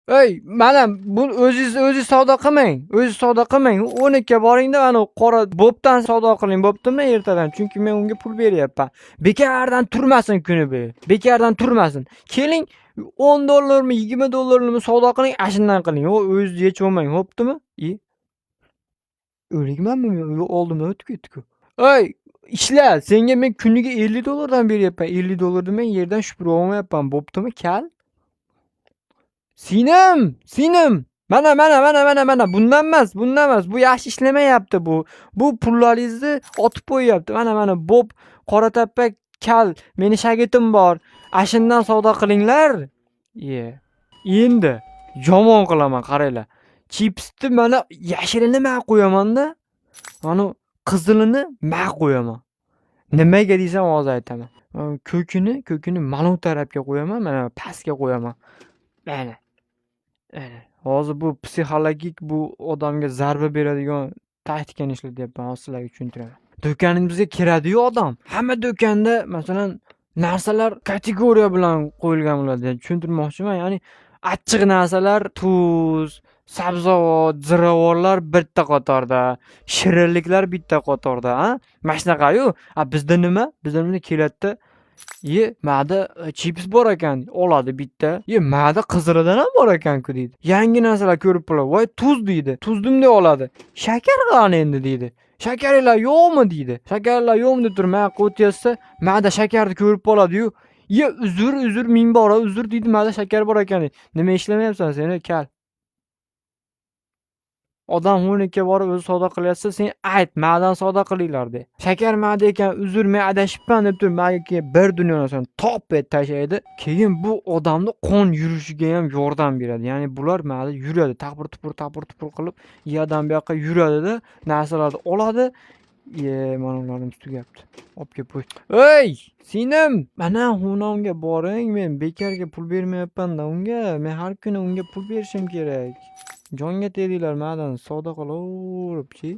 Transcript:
Ey, mana bu o'zingiz savdo qilmang. O'zingiz savdo qilmang. 12 ga boringda, mana qora Bobdan savdo qiling, bo'ptimi ertadan? Chunki men unga pul beryapman. Bekardan turmasin kuni bo'yi. Bekardan turmasin. Keling, 10 dollarmi, 20 dollarmi savdo qiling, ashundan qiling. O o'zingiz yechib olmang, bo'ptimi? I. O'likmanmi men? Yo'q, oldimdan o'tib ketdi-ku. Ey, ishla, senga men kuniga 50 dollardan beryapman. 50 dollarni men yerdan shupurib olmayapman, bo'ptimi, kal? Singlim, singlim. Mana, mana, mana, mana, mana bundan emas, bundan emas. Bu yaxshi ishlamayapti bu. Bu pullaringizni otib qo'yyapti. Mana, mana Bob Qoratapa kal, meni shagirdim bor. Ashundan savdo qilinglar. Ye. Endi yomon qilaman, qaranglar. Chipsni mana yashilini man qo'yaman-da. Mana qizilini man qo'yaman. Nimaga desam, hozir aytaman. Ko'kini mana bu tarafga qo'yaman, mana pastga qo'yaman. Mana. Mana. Hozir bu psixologik, bu odamga zarba beradigan taktikani ishlatyapman. Hozir sizlarga tushuntiraman. Do'konimizga kiradi-yu odam. Hamma do'konda, masalan, narsalar kategoriya bilan qo'yilgan bo'ladi. Tushuntirmoqchiman, ya'ni achchiq narsalar, tuz, sabzavot, ziravorlar bitta qatorda, shirinliklar bitta qatorda, a? Mana shunaqayu. A bizda nima? Bizda nima keladida, "Ye, mada chips bor ekan", oladi bitta. "Ye, mada qizilidan ham bor ekan-ku", deydi. Yangi narsalar ko'rib qoladi. "Voy, tuz", deydi. Tuzni bunday oladi. "Shakar qani endi?" deydi. "Shakaringlar yo'qmi?" deydi. "Shakarlar yo'qmi?" deb turib, mana yoqqa o'tyapsa, mada shakarni ko'rib qoladi-yu, "Ye, uzr, uzr, ming bora uzr", deydi, "Mada shakar bor ekan", deydi. Nima ishlamayapsan sen, kal? Odam 12 ga borib o'zi savdo qilyapsa, sen ayt, madan savdo qilinglar de. Shakar mada ekan, uzr, men adashibman deb turib, manga keyin bir dunyo narsani top etib tashlaydi. Keyin bu odamni qon yurishiga ham yordam beradi. Ya'ni bular mana yuradi, tapir-tupur, tapir-tupur qilib, u yoqdan bu yoqqa yuradida, narsalarni oladi. Ye, mana ularimiz tugabdi. Olib kelib qo'y. Ey, singlim, mana xonamga boring, men bekorga pul bermayapman-da unga. Men har kuni unga pul berishim kerak. Jonga tegdinglar, madan savdo qilaverib-chi.